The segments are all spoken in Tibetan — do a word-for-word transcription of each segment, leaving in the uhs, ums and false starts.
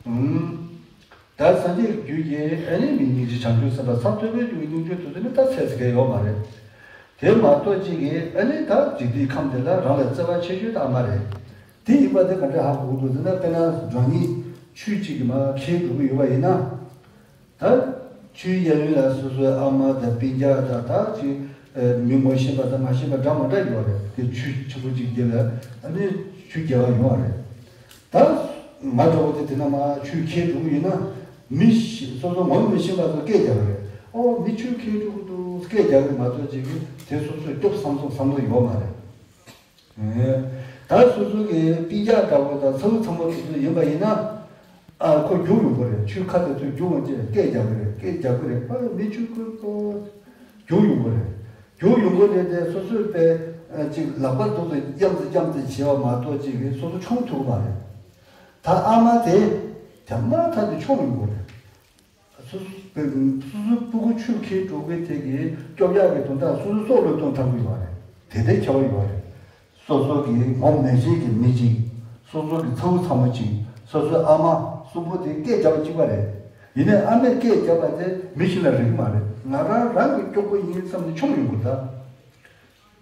ཨུམ། ད་སངས་རྒྱས་ཀྱི་རྒྱུད་ཀྱི་ཨ་ནི་མི་སྙིང་རྗེ་བྱང་ཆུབ་སེམས་དཔའ་ཚབ་ཏུ་བའི་རྒྱུད་ཀྱི་སྙིང་རྗེ་དེ་ཚོ་ནི་ད་ཚད་ཟེར་མཁན་ཡོད་མ་རེད། དེ་མ་གཏོགས་གཅིག་གིས་ཨ་ནི་ད་འཇིག་རྟེན་ཁམས་འདི་ལ་རང་ལས་བརྩེ་བ་ཆེ་ཤོས་དེ་ཨ་མ་རེད། དེ་ཡིན་པ་དེ་ག་འདྲ་ཧ་གོ་དགོས་འདུག་ཟེར་ན། དཔེར་ན་རང་ཉིད་ཆོས་གཅིག་གི་མར་འཁྱེར་འགྲོ་གི་ཡོད་པ་ཡིན་ན། ད་ཆོས་གཡས་གཡོན་ལ་སོ་སོའི་ཨ་མ་དང་སྤུན་ཀྱག་དང་ད་ཅིག་མི་ངོ་ཤེས་པ་དང་མ་ཤེས་པ་འདྲ་མ་འདྲ་ཡོད་རེད། དེ་ཆོས་ཆེན་པོ་གཅིག་གི་ལ་ཨ་ནི་ཆོས་རྒྱལ་བ་ཡོང་བ་རེད། ད་ང་འདྲ་བོ་དེ་དེ་ན་མར་ཆོས་འཁྱེར་འགྲོ་གི་ཡོད་ན། མི་ཤི་སོ་སོ་ངོ་མི་ཤེས་པ་ཚོ་སྐད་རྒྱག་གི་རེད། ཨོ་མི་ཆོས་འཁྱེར་འགྲོ་གི་འདུག་སྐད་རྒྱག་གི་མ་གཏོགས་ཅིག་གིས་དེ་སོ་སོས་སྐྱོབ་བསམ་བསམ་བསམ་བློ་ཡོད་མ་རེད། ཨེ། ད་སོ་སོ་གི་སྤུན་ཀྱག་འདྲ་བོ་དང་ཚ་བོ་ཚ་མོ་དེ་ཚོ་ཡིན་པ་ཡིན་ན། ཨ་ཁོ་རྒྱུག་ཡོང་གི་རེད། ཆུའི་ཁ་དེ་ཚོས་རྒྱུག་འོང་བྱས་སྐད་རྒྱག་གི་རེད། སྐད་རྒྱག་གི་རེད། ཨ་མི་ཆོས་ཁོ་ཁོ་རྒྱུག་ཡོང་གི་རེད། རྒྱུག་ཡོང་གི་རེད་དེ་སོ་སོས་པས་ཨ་ཅིག་ལག་པ་དེ་ཚོ་གཡམ་ཙི་གཡམ་ཙི་བྱས་པ་མ་གཏོགས་ཅིག་གིས་སོ་སོ་མཆོང་ཐུབ་ཀྱི་མ་རེད། ད་ཨ་མ་དེ་དེ་མ་ཐག་ཏུ་མཆོང་ཡོང་གི་རེད། སོ་སོ་སོ་སོའི་སྤུ་གུ་ཆུར་འཁྱེར་འགྲོ་མཁན་དེ་གིས་སྐྱོབ་ཡག་གི་དོན་དག་སོ་སོའི་སྲོག་བློས་གཏོང་ཐུབ་ཀྱི་ཡོད་རེད། དེ་འདྲའི་ཁྱད་པར་ཡོད་རེད། སོ་སོ་གི་ངོ་མི་ཤེས་ཀྱི་མི་གཅིག་སོ་སོ་གི་ཚ་བོ་ཚ་མོ་གཅིག་སོ་སོའི་ཨ་མ་གསུམ་པོ་དེ་སྐད་རྒྱབ་པ་གཅིག་པ་རེད། ཡིན་ནའི་ཨ་མས་སྐད་རྒྱབ་པ་དེ་མི་གཞན་ལ་རིག་གི་མ་རེད། ང་རང་རང་གི་སྐྱོབ་པ་ཡིན་བསམ་ནས་མཆོང་ཡོང་གི་རེད་ད།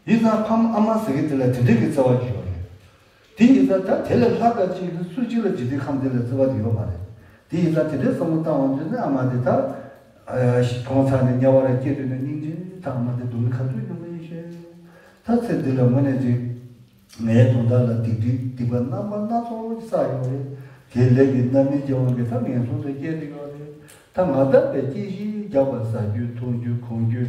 ཡིན་ཙང་ཕ་མ་ཨ་མ་ཟེར་མཁན་དེ་ལ་དེ་འདྲའི་གི་བརྩེ་བ་ཅིག་ཡོད་རེད། དེ་ཡིན་ཙང་ད་དེ་ལས་ལྷག་པ་ཅིག་གིས་སུ་གཅིག་ལ་འཇིག་རྟེན་ཁམས་འདི་ལ་བརྩེ་བ་དེ་ཡོད་མ་རེད། དེ་ཡིན་ཙང་དེ་འདྲའི་བསམ་བློ་བཏང་བ་འདི་ནི་ཨ་མ་དེ་ད་ཨ་ཕོངས་ཚ་ནས་དམྱལ་བ་ལ་སྐྱེས་དུས་ན་སྙིང་རྗེ་དང་ཨ་མ་དེ་སྡུག་བསྔལ་ག་ཚོད་མྱོང་གི་ཡིན་ཤེས། ད་ཚེ་འདི་ལ་དངོས་གནས་ཅིག་ངའི་དོན་དག་ལ་སྡིག་སྒྲིབ་སྡིག་པ་རྣམ་པ་སྣ་ཚོགས་བསགས་ཡོད་རེད། དེ་ལས་ཀྱི་རྣམ་སྨིན་གྱི་དབང་གིས་ད་ངན་སོང་དུ་སྐྱེས་བསྡད་ཡོད་རེད། ད་ང་རྟག་པའི་སྐྱེ་ཤི་རྒྱག་པ་ཟ་རྒྱུ་འཐུང་རྒྱུ་གོན་རྒྱུ།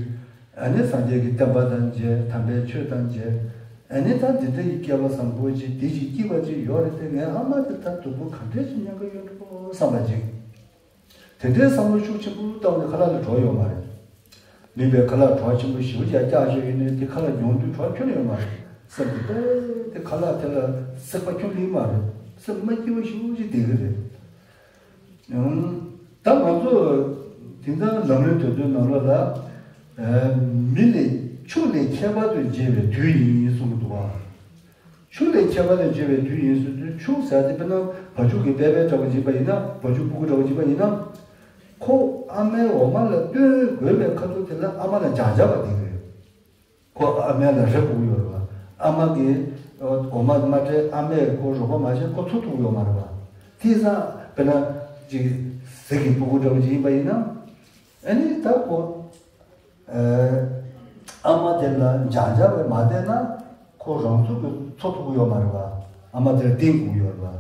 ཨ་ནི་སངས་རྒྱས་ཀྱི་བསྟན་པ་དང་མཇལ། དམ་པའི་ཆོས་དང་མཇལ། ཨ་ནི་ད་འདི་འདྲ་ཡི་སྐལ་བ་བཟང་པོ་ཅིག་འདི་ཞིག་སྐྱིད་པ་ཅིག་ཡོད་རེད་དེ། ངའི་ཨ་མ་དེ་ད་སྡུག་པོ་ག་འདྲས་ཞིག་མྱོང་གི་ཡོད་འགྲོ་བསམ་པ་ཅིག་དེ་འདྲའི་བསམ་བློ་ཤུགས་ཆེན་པོ་བཏང་ནས་ཁ་ལག་ལ་གྲོགས་ཡོད་མ་རེད། མིན་པའི་ཁ་ལག་གྲོགས་ཆེན་པོ་ཞེ་པོ་ཅིག་བཀྱག་བཞག་ཡོད་ནའི་དེ་ཁ་ལག་མྱོང་དུས་གྲོགས་ཁྱོན་ནས་ཡོད་མ་རེད། སེམས་ཀྱི་དཔེ་དེ་ཁ་ལག་དེ་ལ་སྲེག་པ་ཁྱོན་ནས་ཡོད་མ་རེད། སེམས་མ་སྐྱིད་པ་ཞེ་པོ་ཅིག་བསྡད་ཀྱི་རེད། ཨང་། ད་ང་ཚོ་དེང་སང་ལམ་རིམ་དེ་ཚོའི་ནང་ལོགས་ལ། ཨ། མི་ལས་ཆུ་ལས་ཁྱད་པར་དུ་འབྱེད་པའི་དུས་ཡིན་གསུངས་འདུག་བ། ཆུ་ལས་ཁྱད་པར་དུ་འབྱེད་པའི་དུས་ཡིན་ཟེར་དུས་ཆུ་ཟེར་དེ་དཔེར་ན་བ་ཕྱུགས་ཀྱི་པད་པའི་འདྲ་བོ་ཡིན་པ་ཡིན་ན། བ་ཕྱུགས་སྤུ་གུ་འདྲ་བོ་ཡིན་པ་ཡིན་ན། ཁོ་ཨ་མའི་འོ་མ་ལ་བཏུན་དགོས་པའི་ཁ་ཐུག་དེ་ལ་ཨ་མ་ལ་འཇག་འཇག་པ་དེ་རེད། ཁོ་ཨ་མའི་ལ་རེ་དགོས་ཀྱི་ཡོད་རེད་བ། ཨ་མ་གིས་འོ་མ་མ་སྤྲད། ཨ་མས་ཁོ་རོགས་པ་མ་བྱས་ཁོ་འཚོ་ཐུབ་ཀྱི་ཡོད་མ་རེད་བ། དེ་ཙང་དཔེར་ན་ཅིག་གཟིག་གི་སྤུ་གུ་འདྲ་བོ་ཅིག་ཡིན་པ་ཡིན་ན། ཨ་ནི་ད་ཁོ་ཨ་མ་དེ་ལ་འཇག་འཇག་པས་མ་བསྡད་ན་ཁོ་རང་ཚུགས་ཀྱིས་འཚོ་ཐུབ་ཀྱི་ཡོད་མ་རེད་བ། ཨ་མ་དེར་བརྟེན་དགོས་ཀྱི་ཡོད་རེད་བ།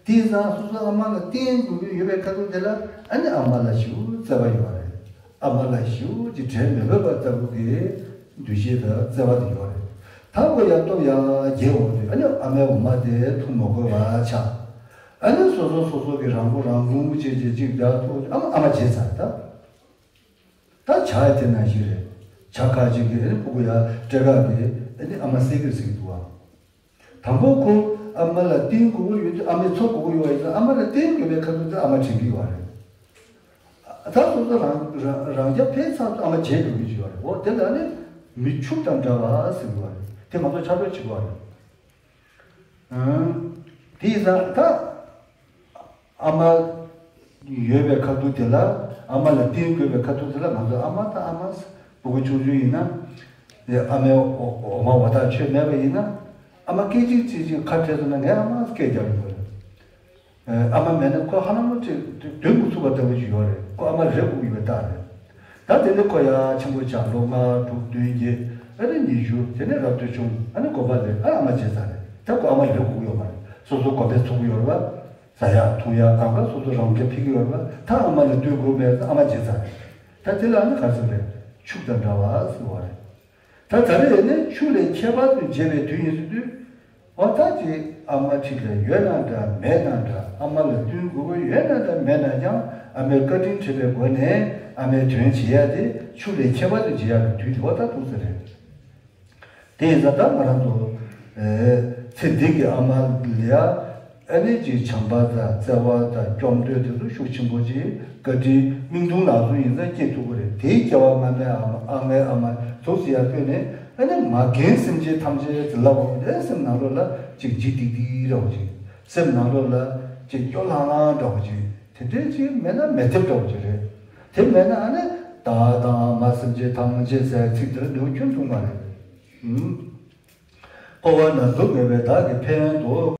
དེ་ཙང་སོ་སོ་ཨ་མ་ལ་བརྟེན་དགོས་ཀྱི་ཡོད་པའི་ཁ་ཐུག་དེ་ལ་ཨ་ནི་ཨ་མ་ལ་ཞེ་པོ་བརྩེ་བ་ཡོད་རེད། ཨ་མ་ལ་ཞེ་པོ་ཅིག་བྲལ་མི་ཕོད་པ་ལྟ་བུ་གི་འདུ་ཤེས་དང་བརྩེ་བ་དེ་ཡོད་རེད། ད་ཁོ་ཡར་སྟོབས་ཡར་རྒྱས་འོང་དུས་ཨ་ནི་ཨ་མའི་འོ་མ་དེ་འཐུང་མ་དགོས་པ་ཆགས། ཨ་ནི་སོ་སོ་སོ་སོ་གི་རང་མགོ་རང་འདྲོངས་བྱས་བྱས་ཅིག་ཡར་ཐུག་ཨ་མ་ཨ་མ་བརྗེད་ཚར་ད། ད་བྱ་ཡ་དེ་ནང་བཞིན་རེད། བྱ་ཁ་ཅིག་གིས་ཨ་ནི་སྤུ་གུ་ཡར་སྤྲད་ག་གིས་ཨ་ནི་ཨ་མ་བསད་ཀྱི་ཟེར་གྱི་འདུག་བ། དང་པོ་ཁོ་ཨ་མ་ལ་བརྟེན་དགོས་ཀྱི་ཡོད་དུས་ཨ་མས་འཚོ་དགོས་ཀྱི་ཡོད་པ་ཡིན་ཙང་ཨ་མ་ལ་བརྟེན་དགོས་པའི་ཁ་ཐུག་དེ་ཨ་མ་དྲན་གྱི་ཡོད་རེད། ད་སོ་སོ་རང་རང་རང་རྐྱ་འཕེལ་ཚར་དུས་ཨ་མ་བརྗེད་འགྲོ་གི་ཡོད་རེད། འོ་དེ་ལ་ནི་མི་ཕྱུགས་དང་འདྲ་བ་ཟེར་གྱི་ཡོད་རེད། དེ་ང་ཚོ་ཆ་འཇོག་བྱེད་དགོས་རེད། ཨང་། དེ་ཡིན་ཙང་ད། ཨ་མ་ཡོད་པའི་ཁ་ཐུག་དེ་ལ། ཨ་མ་ལ་བརྟེན་དགོས་པའི་ཁ་ཐུག་དེ་ལ་ང་ཚོ་ཨ་མ་དང་ཨ་མ་སྤུ་གུ་ཆུང་ཆུང་ཡིན་ན། ཨ་མའི་འོ་འོ་མ་འོ་ཐག་ཆོད་མེད་པ་ཡིན་ན། ཨ་མ་སྐད་ཅིག་གཅིག་ཅིག་ཁ་བྲལ་སོང་ན་ངའི་ཨ་མ་སྐད་རྒྱག་གི་ཡོད་རེད། ཨ་མ་མེད་ན་ཁོ་ཧ་ལམ་ཅིག་སྡོད་མི་ཚུགས་པ་ལྟ་བུ་ཞིག་ཡོད་རེད། ཁོ་ཨ་མ་རེ་དགོས་ཀྱི་ཡོད་རྟགས་རེད། ད་དེ་ནས་ཁོ་ཡར་ཆེན་པོ་ཆགས། ལོ་ལྔ་དྲུག་བདུན་བརྒྱད། ཨ་ནི་ཉི་ཤུ། དེ་ནས་རབ་ཏུ་བྱུང་། ཨ་ནི་དགོན་པ་སླེབས། ཨ་ཨ་མ་བརྗེད་ཚར་རེད། ད་ཁོ་ཨ་མ་རེ་དགོས་ཀྱི་ཡོད་མ་རེད། སོ་སོ་གོམས་པ་ཚུགས་ཀྱི་ཡོད་རེད་པ། ཟ་ཡག་འཐུང་ཡག་གང་ག་སོ་སོ་རང་འགན་འཁྱེར་གྱི་ཡོད་རེད་པ། ད་ཨ་མ་ལ་བསྟུན་དགོས་མེད། ཨ་མ་བརྗེད་ཚར་རེད། ད་དེ་ལ་ཨ་ནི་ག་རེ་ཟེར་རེད། ཕྱུགས་དང་འདྲ་བ་ཟེར་བ་རེད། ད་ད་རེས་ནི་ཆུ་ལས་ཁྱད་པར་དུ་འབྱེད་པའི་དུས་ཡིན་ཟེར་དུས། འོ་ད་ཅིག་ཨ་མ་འཁྲིས་ལ་ཡོད་ན་འདྲ་མེད་ན་འདྲ། ཨ་མ་ལ་བསྟུན་དགོས་ཀྱི་ཡོད་ན་འདྲ་མེད་ན་ཡང་ཨ་མའི་བཀའ་དྲིན་དྲན་པའི་སྒོ་ནས་ཨ་མའི་དོན་བྱེད་ཡ་དེ་ཆུ་ལས་ཁྱད་པར་དུ་འབྱེད་ཡ་གི་དུས་དེ་འོ་ད་འདུག་ས་རེད། དེ་ཡིན་ཙང་ད་ང་རང་ཚོ་ཚེ་འདི་གི་ཨ་མ་ལ་ཡ། ཨ་ནི་ཅིག་བྱམས་པ་དང་བརྩེ་བ་དང་སྐྱོབ་འདོད་དེ་ཚོ་ཤུགས་ཆེན་པོ་ཅིག་བཀའ་དྲིན་མིག་མཐོང་ལག་ཟུང་ཡིན་ཙང་སྐྱེ་ཐུབ་ཀྱི་རེད། དེའི་སྐྱེ་བ་སྔ་མའི་ཨ་མ་ཨ་མའི་ཨ་མ་དུ་ཟེར་ཡ་ཕུད་ནས། ཨ་ནི་མ་རྒན་སེམས་ཅན་ཐམས་ཅད་ཟེར་ལབ་པ་དེ་སེམས་ནང་ལོགས་ལ་ཅིག་ལྗིད་ཏིག་ཏིག་རེད་བ། ཅིག་སེམས་ནང་ལོགས་ལ་ ཅིག་སྐྱོ་ལྷང་ལྷང་འདྲ་བོ་ཅིག་དེ་འདྲའི་ཅིག་མེད་ན་མེད་ཐབས་འདྲ་བོ་ཅིག་རེད། དེ་མེད་ན་ཨ་ནི་བདག་དང་མ་སེམས་ཅན་ཐམས་ཅད་ཟེར་ཚིག་དེ་ལ་འགྲོ་རྒྱུ་འདུག་མ་རེད། ཨུམ། འཁོར་བ་ན་སྡུག་བསྔལ་བའི་བདག་གིས་ཕན་འདོགས།